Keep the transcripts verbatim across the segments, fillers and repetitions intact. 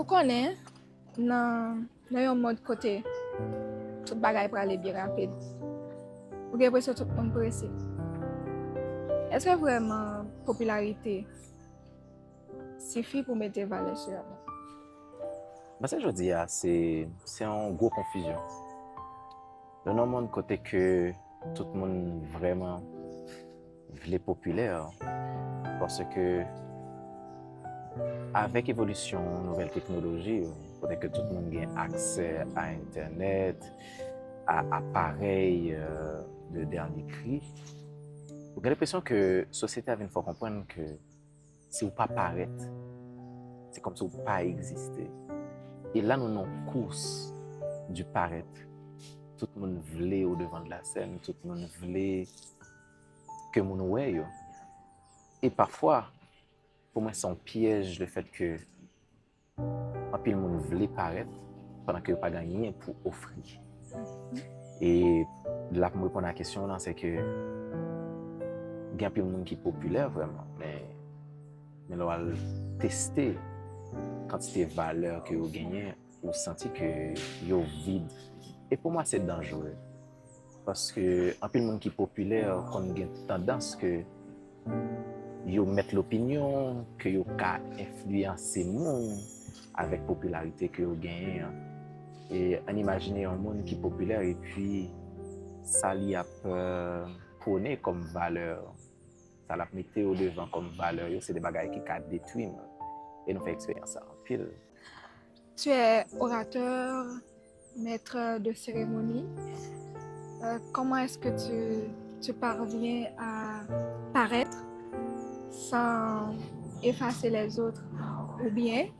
Konnen, nan, nan yon mond kote tout bagay prale byen rapid, ou gen enpresyon tout moun prese. Èske vrèman popilarite sifi pou mete valè sou yon moun? Mwen se jodi a, se se yon gwo konfizyon. Nou nan yon mond kote ke tout moun vrèman vle popilè, paske avèk evolisyon nouvèl teknoloji, kote ke tout moun gen aksè a entènèt, a aparèy de dènye kri, ou gen enpresyon ke sosyete a vin fè w konprann ke si w pa parèt, se kòmsi w pa egziste. E la nou nan kous di parèt. Tout moun vle o devan de la sèn, tout moun vle ke moun wè yo. E pafwa, pou mwen se yon pyèj lefèt ke anpil moun vle parèt pandan ke yo pa gen anyen pou ofri. E la pou m reponn a kesyon w lan, se ke gen anpil moun ki popilè vrèman, men men lè w al teste kantite valè ke yo genyen, ou santi ke yo vid. E pou mwen se danjere. Paske anpil moun ki popilè konn gen tandans ke yo mèt lopinyon, ke yo ka enfliyanse moun avèk popilarite ke yo genyen an. E ann imajine yon moun ki popilè epi sa li ap pwone kòm valè, sa l ap mete o devan kòm valè yo, se de bagay ki ka detwi moun. E nou fè eksperyans sa anpil. Tu es orateur, maître de cérémonie. Euh, comment est-ce que tu, tu parviens à paraître sans effacer les autres? Ou bien,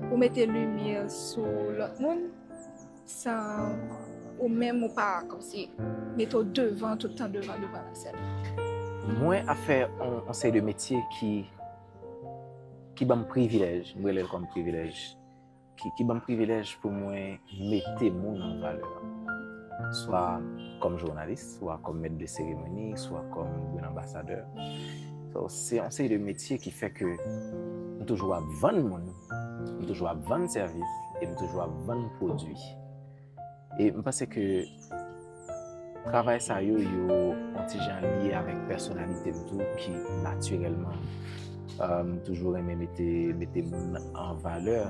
ou mete limyè sou lòt moun, san ou menm ou pa kòmsi mete w devan, tout tan devan, devan la sèn. Mwen ap fè yon seri de metye ki ki ban m privilèj, m rele l kòm privilèj, ki, ki ban m privilèj pou mwen mete moun an valè. Swa kòm jounalis, swa kòm mèt de seremoni, swa kòm brand anbasadè. So, se yon seri de metye ki fè ke m toujou ap vann moun, m toujou ap vann sèvis, e m toujou ap vann pwodui. E m panse ke travay sa yo, yo yon ti jan lye avèk pèsonalite m tou ki natirèlman, euh, m toujou renmen mete, mete moun an valè.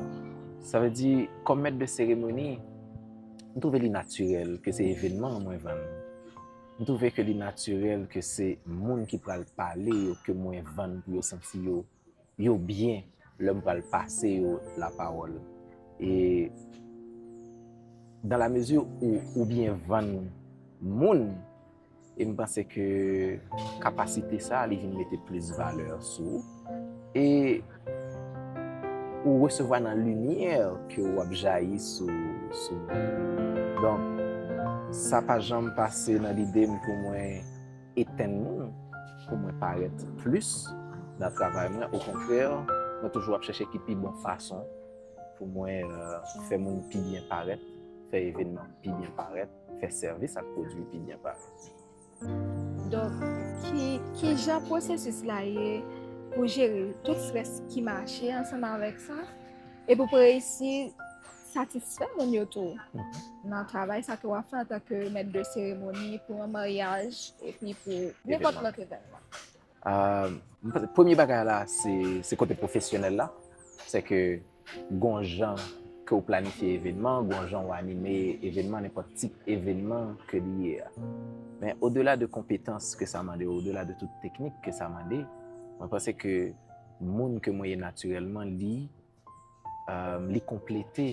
Sa vle di, kòm mèt de seremoni, m twouve li natirèl ke se evenman an mwen vann. M twouve ke li natirèl ke se moun ki pral pale yo ke mwen vann pou yo santi yo yo byen lè m pral pase yo lapawòl. E dans la mesure où ou byen vann moun, e m panse ke kapasite sa a, li vin mete plis valè sou ou. E ou resevwa nan limyè ke w ap jayi sou, sou moun. Donk, sa pa janm pase nan lide m pou mwen etenn moun, pou mwen parèt plis nan travay mwen. Okontrè, mwen toujou ap chèche ki pi bon fason pou mwen, euh, fè moun pi byen parèt, fè evenman pi byen parèt, fè sèvis ak pwodui pi byen parèt. Donk, ki, ki jan pwosesis la ye pou jere tout strès ki mache ansanm avèk sa, e pou w reyisi satisfè moun yo tou nan travay sa ke w ap fè antanke mèt de seremoni pou yon maryaj epi pou nenpòt lòt evènman? Euh, m panse premye bagay la, se, se kote pwofesyonèl la. Se ke gon jan ke w planifye evenman, gon jan w anime evenman, nenpòt tip evenman ke li ye a. Men odela de konpetans ke sa mande, odela de tout teknik ke sa mande, mwen panse ke moun ke mwen ye natirèlman, li, euh, li konplete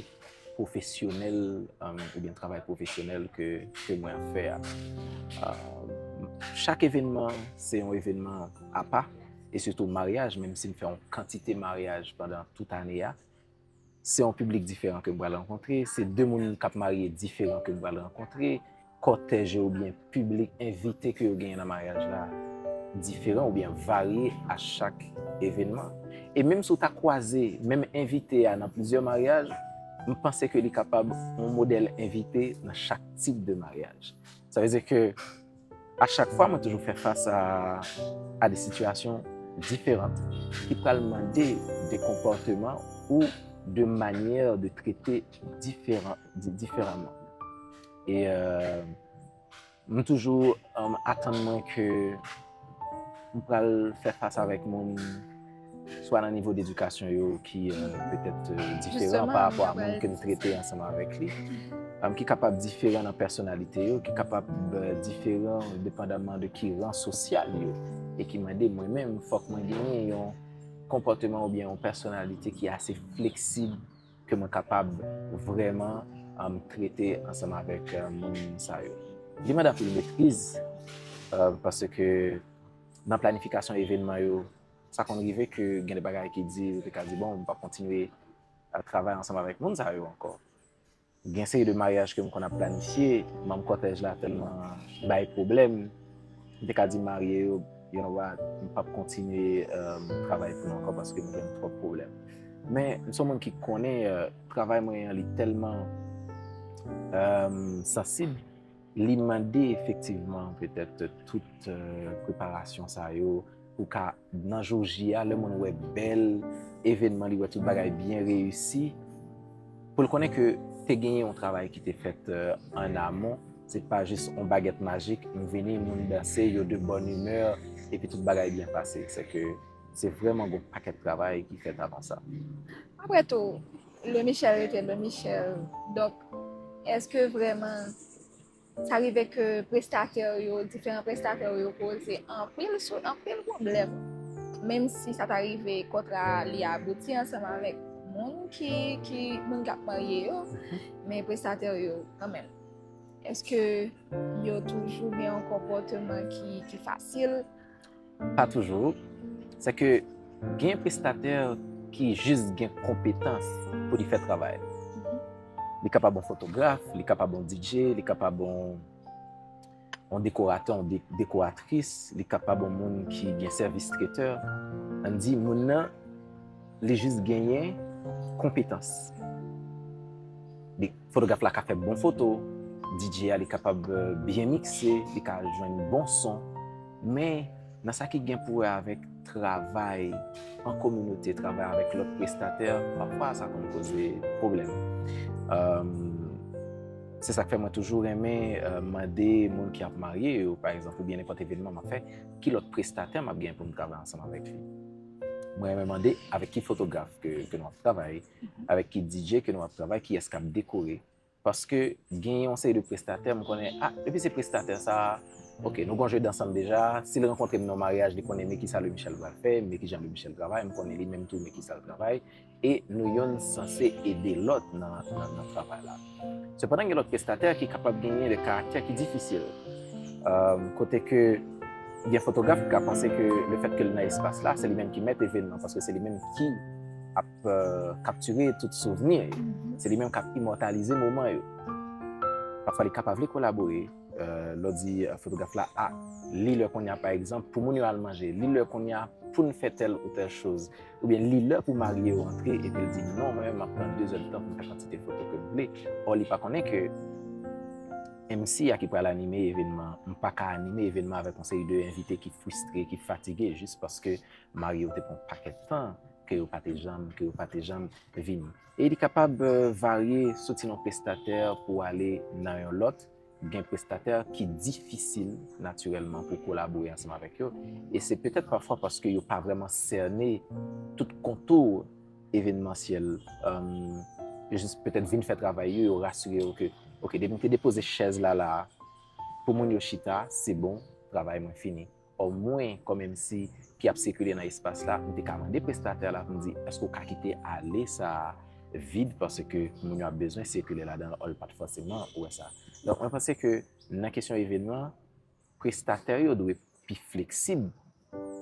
pwofesyonèl, euh, oubyen travay pwofesyonèl ke, ke mwen ap fè a. Euh, chak evenman, se yon evenman apa, e sitou maryaj, menm si m fè yon kantite maryaj pandan tout ane a, se yon piblik diferan ke m pral rankontre, se de moun k ap marye diferan ke m pral rankontre, kòtèj yo oubyen piblik envite ke yo genyen nan maryaj la diferan oubyen varye a chak evenman. E menm si w ta kwaze menm envite a nan plizyè maryaj, m panse ke li kapab yon modèl envite nan chak tip de maryaj. Sa vle di ke a chak fwa, mwen toujou fè fas a, a de sitiyasyon diferan ki pral mande de konpòteman ou de manière de traiter différent, di- différemment. E euh, m toujou um, atann mwen ke m pral fè fas avèk moun swa nan nivo dedikasyon yo ki euh, petèt euh, diferan pa rapò a moun ke m trete ansanm avèk li, um, ki kapab diferan nan pèsonalite yo, ki kapab euh, diferan depandaman de ki ran sosyal yo, e ki mande mwen menm fòk mwen genyen yon konpòteman oubyen yon pèsonalite ki ase fleksib ke mwen kapab vrèman um, trete ansanm avèk uh, moun sa yo. Li mande anpil metriz uh, paske nan planifikasyon evènman yo, sa konn rive ke gen de bagay ki di, ou te ka di, bon, m p ap kontinye ap travay ansanm avèk moun sa yo ankò. Gen seri de maryaj ke m konn ap planifye, manm kòtèj la tèlman bay pwoblèm, m te ka di marye yo, you know what, m p ap kontinye um, travay pou nou ankò paske m jwenn twòp pwoblèm. Men m se yon moun ki konnen uh, travay mwen an li tèlman um, sansib, li mande efektivman petèt tout uh, preparasyon sa yo pou ka nan jou J a, lè moun wè bèl evènman, li wè tout bagay byen reyisi, pou l konnen ke te genyen yon travay ki te fèt uh, an amon, se pa jis yon bagèt majik, m vini, moun danse, yo de bòn imè, epi tout bagay byen pase. Se ke se vrèman gon pakèt travay ki fèt avan sa. Apre tou, Le Michel rete Le Michel. Donk, èske vrèman sa rive ke prestatè yo, diferan prestatè yo koze anpil sou anpil pwoblèm, menm si sa ta rive kontra li abouti ansanm avèk moun ki ki moun k ap marye yo, men prestatè yo kanmenm, èske yo toujou gen yon konpòteman ki ki fasil? Pa toujou. Se ke gen prestatè ki jis gen konpetans pou li fè travay. Li kapab yon fotograf, li kapab yon D J, li kapab yon yon dekoratè, yon dekoratris, li kapab yon moun ki gen sèvis tretè. Ann di moun nan li jis genyen konpetans. Li fotograf la ka fè bon foto, D J a li kapab byen mikse, li ka jwenn bon son. Men nan sa ki gen pou wè avèk travay an kominote, travay avèk lòt prestatè, pafwa sa konn poze pwoblèm. Se sa k fè mwen toujou renmen mande moun ki ap marye yo, pa egzanp, oubyen nenpòt evènman m ap fè, ki lòt prestatè m ap genyen pou m travay ansanm avèk li. Mwen renmen mande avèk ki fotograf ke nou ap travay, avèk ki D J ke nou ap travay, kiyès k ap dekore. Paske gen yon seri de prestatè, m konnen, a, depi se prestatè sa a, oke, nou gon jwèt ansanm deja, si l rankontre m nan yon maryaj, li konnen men kisa Le Michel pral fè, men kijan Le Michel travay, m konnen li menm tou men kisa l travay, e nou yonn sanse ede lòt nan, nan, nan travay la. Sepandan, gen lòt prestatè ki kapab genyen de karaktè ki difisil, kote ke gen fotograf ki ka panse ke lefètke l nan espas la, se li menm ki mèt evènman, paske se li menm ki ap kaptire tout souvni yo. Se li menm k ap imòtalize moman yo. Pafwa li ka pa vle kolabore, lè w di fotograf la, a, li lè kounye a, pa egzanp, pou moun yo al manje, li lè kounye a pou n fè tèl ou tèl choz, oubyen li lè pou marye yo antre, epi l di, non, mwen menm m ap pran de zè de tan pou m fè kantite foto ke m vle. Ò, li pa konnen ke M C a ki pral anime evènman, m pa ka anime evènman avèk yon seri de envite ki fristre, ki fatige, jis paske marye yo te pran pakèt tan ke yo pa te janm, ke yo pa te janm vini. E li kapab varye soti nan prestatè pou ale nan yon lòt. Gen prestatè ki difisil natirèlman pou kolabore ansanm avèk yo. E se petèt pafwa paske yo pa vrèman sène tout kontou evènmansyèl. Yo jis petèt vin fè travay yo, yo rasire yo ke, oke, depi m te depoze chèz la la a, pou moun yo chita, se bon, travay mwen fini. Ò mwen, kòm M C ki ap sikile nan espas la, m te ka mande prestatè la pou m di, èske w ka kite ale sa a vid, paske moun yo ap bezwen sikile ladan l, ò l pa t fòseman wè sa. Donk, mwen panse ke nan kesyon evènman, prestatè yo dwe pi fleksib.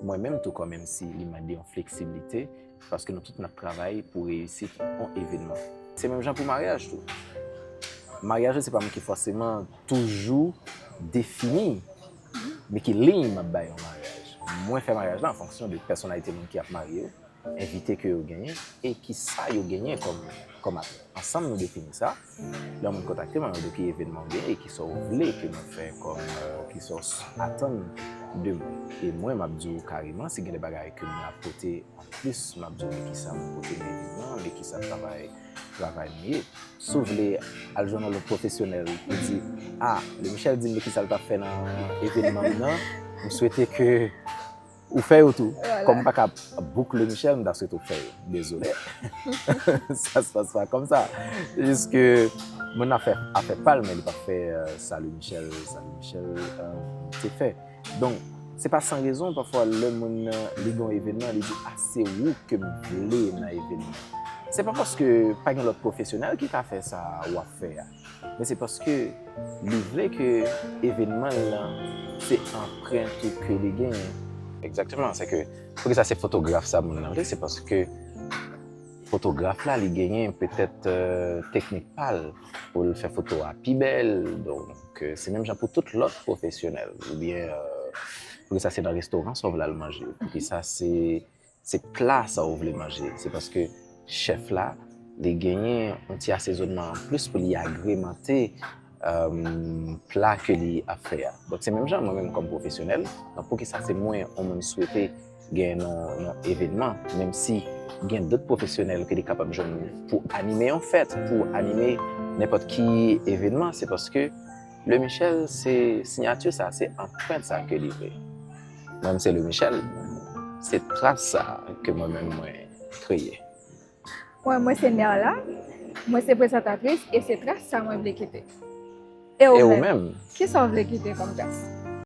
Mwen menm tou kòm M C, li mande yon fleksiblite, paske nou tout n ap travay pou reyisit yon evènman. Se menm jan pou maryaj tou. Maryaj se pa mwen ki fòseman toujou defini men ki liy m ap bay yon maryaj. Mwen fè maryaj la an fonksyon de pèsonalite moun ki ap marye yo, envite ke yo genyen, e kisa yo genyen kòm, kòm atè. Ansanm nou defini sa. Lè yon moun kontakte mwen, mwen di w ki evènman w genyen e kisa w vle ke mwen fè kòm, kisa w atann de mwen. E mwen, m ap di w kareman, si gen de bagay ke mwen ap pote anplis, m ap di w men kisa mwen pote nan evènman an, men kisa travay, travay nou ye. Si w vle al jwenn yon lòt pwofesyonèl pou di, ah, Lemichel di m kisa l t ap fè nan evènman m nan, m swete ke ou fè yo tou. Kòm m pa ka book Lemichel, m ta swete w fè yo. Dezole. Ça se passe pas comme ça. Jis ke moun nan fè afè pa l, men li pa fè euh, sa Lemichel, sa Lemichel euh, te fè. Donk, se pa san rezon, pafwa, lè moun nan li gen yon evènman, li di, ah, se ou ke m vle nan evènman. Se pa paske pa gen lòt pwofesyonèl ki ka fè sa w ap fè a, men se paske li vle ke evènman l lan se anprent ou ke li genyen. Egzakteman, se ke poukisa se fotograf sa moun nan vle, se paske fotograf la li genyen petèt euh, teknik pa l pou l fè foto a pi bèl, donk euh, se menm jan pou tout lòt pwofesyonèl, oubyen euh, poukisa se nan restoran sa w vle al manje, poukisa se se pla sa ou vle manje. Se paske chèf la, li genyen yon ti asezonman anplis pou li agremante um, pla ke li ap fè a. Donk se menm jan mwen menm kòm pwofesyonèl, donk poukisa se mwen yon moun swete gen nan yon evènman, menm si gen dòt pwofesyonèl ke li kapab jwenn pou anime yon fèt, pou anime nenpòt ki evènman, se paske Lemichel se siyati sa, se anprent sa ke li vle. Mwen se Lemichel, se tras sa ke mwen menm mwen kreye. Mwen, mwen se Nerla, mwen se prezantatris e se tras sa mwen vle kite. E ou menm? Kisa w vle kite kòm tras?